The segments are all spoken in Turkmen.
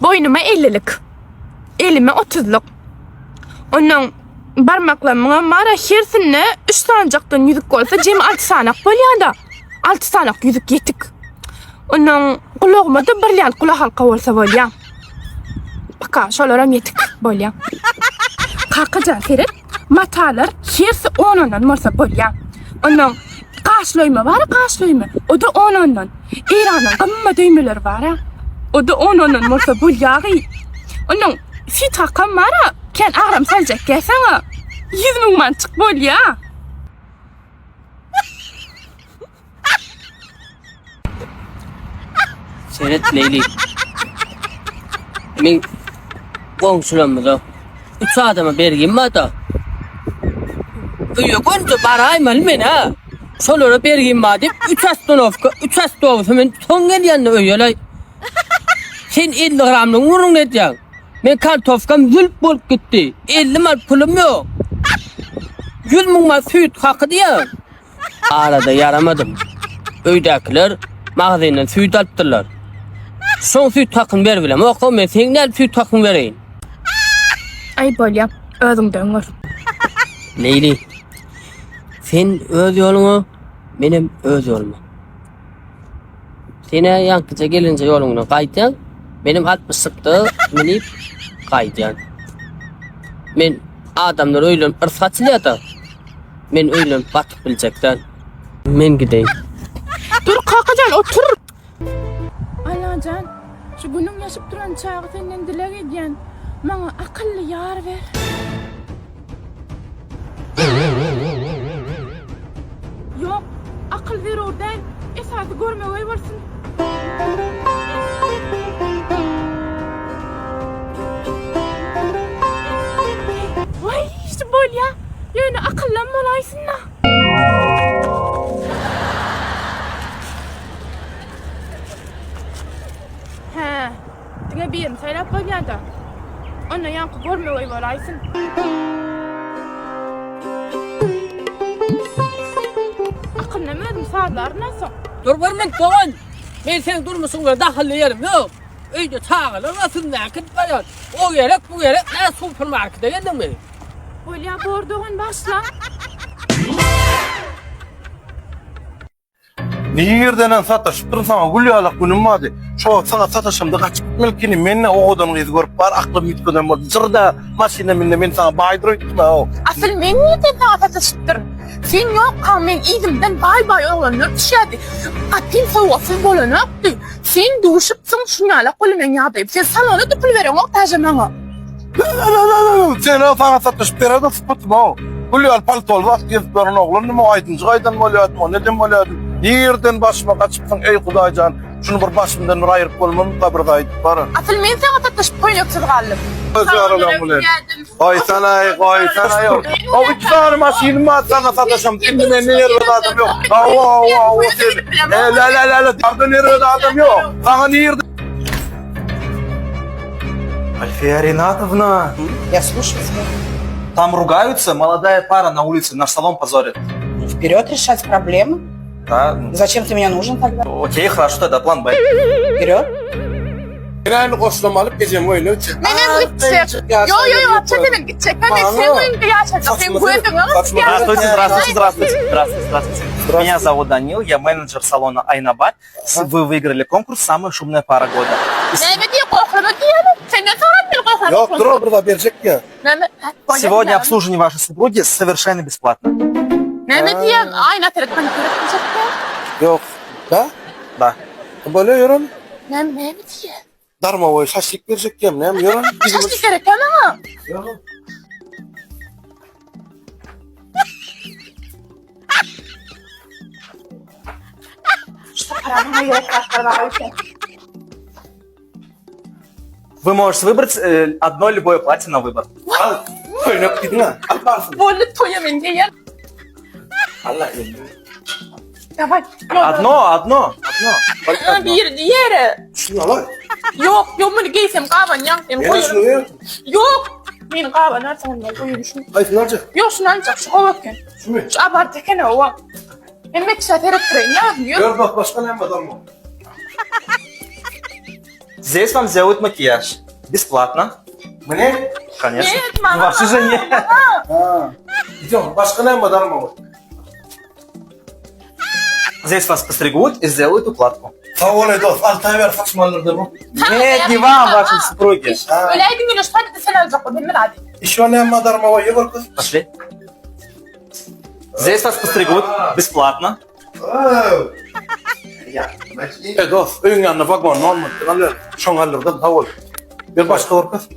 Boýnuma ellilik. Elime otuzlyk. Ondan barmaklarymyňam bar-a hersinde üç sanjakdan ýüzük bolsa jemi alty sanak bolýar-da. Alty sanak ýüzük ýetik. Ondan gulagyma-da brilliant gulakhalka bolsa bolýar. Paka, şolaram ýetik bolýar. Kakajan seret, matalar hersi on-ondan bolsa bolýar. Ondan gaşlaýma bar, gaşlaýma. O-da on-ondan. Eýranyň gymmat düwmeleri bar-a. O-da on-ondan bolsa bolýar-y. Ondan süýt kakam bar-a, kän agram saljak gel saňa. 100 000 manatjyk bolýar. Seret Leýli. Men goňşularymyza üç adama bergim bar-da. Öýe gönje baraýmaly men ha. Şolara bergim bar diýip, üç ostanowka, üç awtobusa men soň gelýän-de öýe-le. Sen 50 gramlygyň gürrüňini edýäň. Men kartofkam zülp bolup gitdi. 50 manat pulum ýok. 100 müň manat süýt haky diýýäň. Arada ýaramadym. Öýdäkiler magazinden süýt alypdyrlar. Şoň süýt hakyny beribilemok, men seň nädip süýt hakyňy bereýin? Aý bolýa, özüňden gör. Leýli, sen öz ýoluňa, menem öz ýoluma. Sen-ä ýaňkyja gelinje ýoluňdan gaýdýaň, menem altmyşlykda münüp gaýdýan. Men adamlar öýlenip yrs gaçylýar-da, men öýlenip batyp biljek däl. Men gideýin. Dur kakajan otur. Allajan, şu günüň ýaşyp duran çagy senden dileg edýän, maňa akylly ýar ber. Ýok, akyl zerur däl, esasy görmegeý bolsun. Waý, şu bolýa. Ýöne akyllam bolaýsyn-da. Hä, diňe birini saýlap bolýa-da. Onda ýaňky görmegeý bolaýsyn. Akylynam özüm sazlaryn-a soň. Dur bir minut dogan. Men seň durmuşyň bilen dahylly ýerim ýok. Öýde çagalar bar, siz näkidip barýan? O gerek, bu gerek, nä supermarkete geldiňmi? Bolýa bor dogan başla. Nirdenem sataşypdyryn saňa gül ýalak günüm bardy. Şo wagt saňa sataşamda gaçyp gitmelikini men-de owadan gyzy görüp bar aklym üýtgeden boldy. Jyrda maşyna minde men saňa baýdyr öýtdüm-ä. Asyl men nirden saňa sataşypdyryn? Sen ýokkaň meň yzymdan baý-baý oglanlar düşýärdi. Gapym sowgatsyz bolanokdy. Sen duşupsyň şunýalak boldy meň ýagdaýym. Sen salona-da pul bereňok daže maňa. Sen-ä saňa sataşyp bererdim sypatym-ow. Gül ýaly paltoly zat gezip ýören oglandym o aýdymjy gaýdan bolýardym, o neden bolýardym. Nirden başyma gaçypsyň, eý Hudaýjan, şuny bir başymdan bir aýryp bolmazmyka bir gaýdyp bara. Asyl men saňa sataşyp köýneksiz galdym. Öz ýaralan bilen. Goýsana-aý, goýsana-aý. O iki sany maşynym bar saňa sataşam. Indi mende erbet adam ýok. Hawa, hawa, hawa sen. E, la la la la, Bardan erbet adam ýok. Saňa nirde Альфия Ринатовна, Я слушаю тебя. там ругаются, молодая пара на улице, наш салон позорит. Вперед решать проблемы. Да? ну, Зачем ты мне нужен тогда? Окей, хорошо, тогда план Б. Вперед. Men goşlama alyp ejem öýüne gitjek. Menem gitjek. Ýo ýo ýo, wapşe senem gitjek. Men seň öýüňde ýaşajak. Seň gözüňe Здравствуйте, здравствуйте, здравствуйте. Здравствуйте, здравствуйте. Меня зовут Данил, я менеджер салона Айнабад. Вы выиграли конкурс «Самая шумная пара года». Näme diýip gohlama diýeli? Senden sorap men gohlama. Ýok, dur bir zat berjek ýa. Näme? Сегодня обслуживание вашей супруги совершенно бесплатно. Näme diýen? Aýna seret, manikýur etmejek. Ýok. Da? Да. Bolýa ýören. Näme näme diýen? Darmawoý şaşlyk berjek diýem, näme ýören? Şaşlyk gerek maňa. Ýok. Что paramyň gerek zatlar bar öýtýän. Вы можете выбрать э, одно любое платье на выбор. Al, köýnek diýdiň ha. Al barsyn. Boldy toýa men geýen. Allah elini. Daway. Одно, одно, одно. Только одно. Bir diýere. Şunu al. Ýok, ýok muny geýsem gabanýaň sen Ýene şunu goýaryn. ýer. Ýok. Men gabanarsyň ondan goýun şunu. Aýsyn aljak. Ýok şunu aljak, şu gowy eken. Şumy? Şu abart eken owa. Hemme kişä seretdireýin ýa özüm ýör. Ýör bak başga näme bar darma. Здесь вам сделают макияж. Бесплатно. Мне? Конечно. Нет, мама. Вашей жене. Ha. Идем, başga näme adam bar? Здесь вас постригут и сделают укладку. Sag bol ey dost, Altaý ber saçmalyrdy bu. Нет, не вам, вашей супруге. Öläýdiň ýöne şu taýda sen aljak bol, men hadi. Еще näme adam bar, ýa kız? Пошли. Здесь вас постригут бесплатно. Ey dost, öýüň ýanynda wagon olmadyk, al ber. Şoň aldyrdan sag bol. Bir başga bir kız.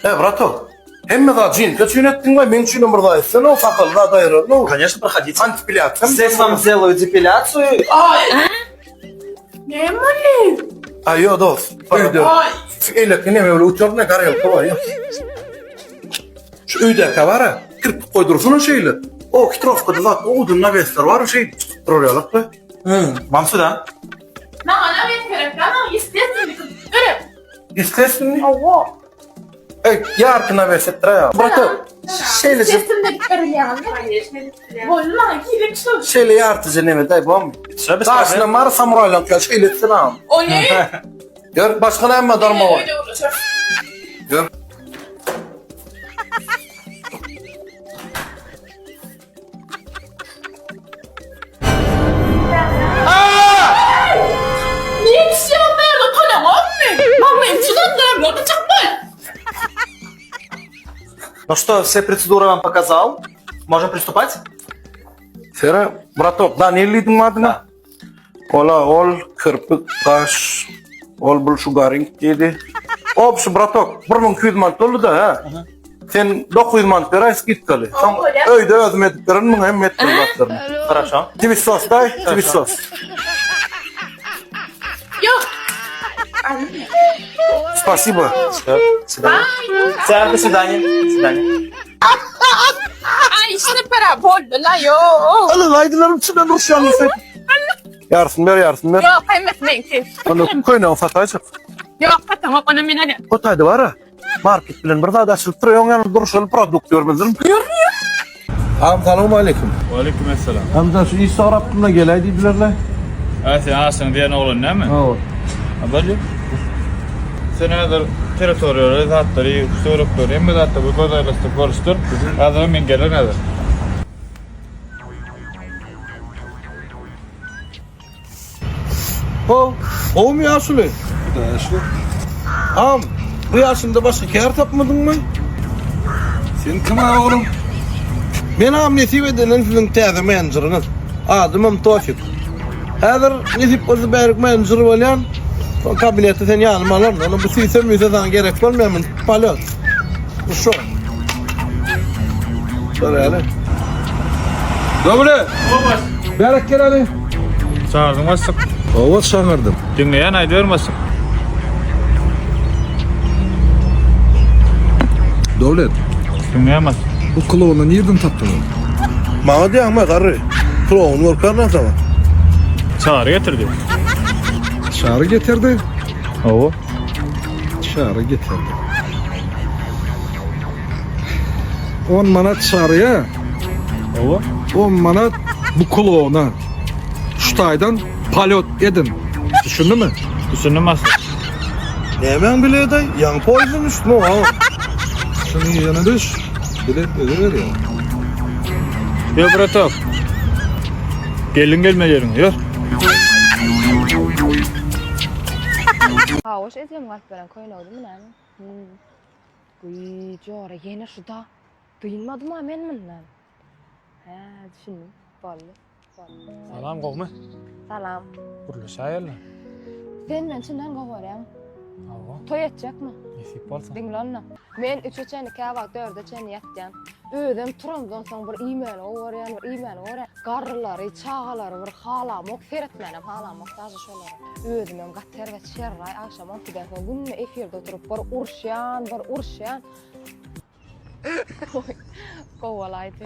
Ey brato, hemme zat jinka üçin etdiň we meň üçin bir zat etsene, o sakaly zat aýyraly. Конечно, проходите. Antipilýasiýa. Здесь вам сделают депиляцию. Näme boldy? Aý ýo dost, öýde. Eýleki neme bilen uçardyna garelka bar ýa. Şu öýdäki bar-a, kirpik goýdursyna şeýle. O hitrowkada zat owdun nawesler bar şeýdip çykyp durar ýalak be. Вам сюда. Maňa näme gerek? Maňa естественно gerek. Естественно. Hawa. Ey, ýarty nawes etdir ýa. Brato, şeýle Естественно görünýär. Boldy maňa girip şu. şeýle ýartyja neme daý bom. Все, без Daşyna проблем. mar samuraýlan gel şeýle etsin am. O ne? Gör başga näme darma bar. Gör. Niye bir şey olmayan utanamam mı? Maňa çydan da çykma. Ну что, все процедуры вам показал. Можем приступать? Sera, bratok, Daniel diýdiň adyna? Ola, ol kirpik, gaş, ol bul şugaring diýdi. Opşy bratok, 1200 manat boldy-da, ha? Sen 900 manat beräý skidkaly. Soň öýde özüm edip bererin muňa hem etmeli zatlaryny. Хорошо. Twist sos daý, twist sos. Ýok. Spasibo. Все, до свидания. Все, до свидания. До свидания. Ay işte para boldy la yo. Alın aýdylarym içinden uruşýan sen. Ýarsyny ber, ýarsyny ber. Ýok, hemmesi meňki. Onda köýnegini sataýjak. Ýok, sataňok, ony men alýan. O taýda bar-a. Market bilen bir zat açylypdyr, öň ýanynda durşaly produkt görmediň. Görmüyor. Agam salam aleyküm. Waleýkim essalam. Hamza şu iş sorapdym-da geläý diýdiler-le. Ha sen aşyň diýen oglan näme? Hawa. Ha bolýa. Sen häzir territoriýalary, zatlary, töwerekleri, hemme zatda bir göz aýlaşdyryp görüşdir. Häzir men gelerin häzir. Ho, gowumy ýaşuly? Hudaýa şükür. Agam, bu ýaşyňda başga kär tapmadyňmy? Sen kim a oglum? Men agam nesip edenden siziň täze menejeriňiz. Adymam Tofik. Häzir nesip bolsa bärik menejer bolýan. Soň kabinetde seni ýanyma alaryn. Onda bu süýse müýse saňa gerek bolmaýar mun polýot. Bu şo. Soraýaly. Döwlet! Bärik geleli. Çagyrdyň başlyk. Hawa çagyrdym. Diňleýän aýdyber başlyk. Döwlet, Diňleýän başlyk. bu klony nirden tapdyň? Maňa diýäňmi garry? Klowny görkerin saňa. Çary getirdi. Çary getirdi. Hawa. Çary getirdi. 10 manat çaryýa, Hawa. 10 manat bu klona. Şu taýdan polýot edin. Düşündimi? Düşündim başlyk. Nämäň biledaý? Ýaňy poýezdden düşdüm oňa. Şuny ýene düş. Bilet özi berýär. Ýör bratok. Gelin gelme ýeriňe, ýör. Hawa, şu ejem galyp beren köýnegdimi näme? Güý, jora, ýene şu-da. Dynmadym-a men mundan. Hä, düşündim. Boldy. Boldy. Salam gowmy? Salam. Gürleşäýeli. Sen meni çyndan gowy görýäňmi? Hawa. Toý etjekmi? Nesip bolsa. Diňle onda. Men üçe çenli, käwagt dörde çenli ýatýan. Özem turamdan soň bir iýmäni gowy görýän, bir iýmäni gowy görýän. Garrylary, çagalary bir halamok, seretmänem halamok daže şolara. Özümem gaty erbet şerraý agşam on ikiden soň günde efirde oturyp bir uruşýan, bir uruşýan. Gowy bolaýdy.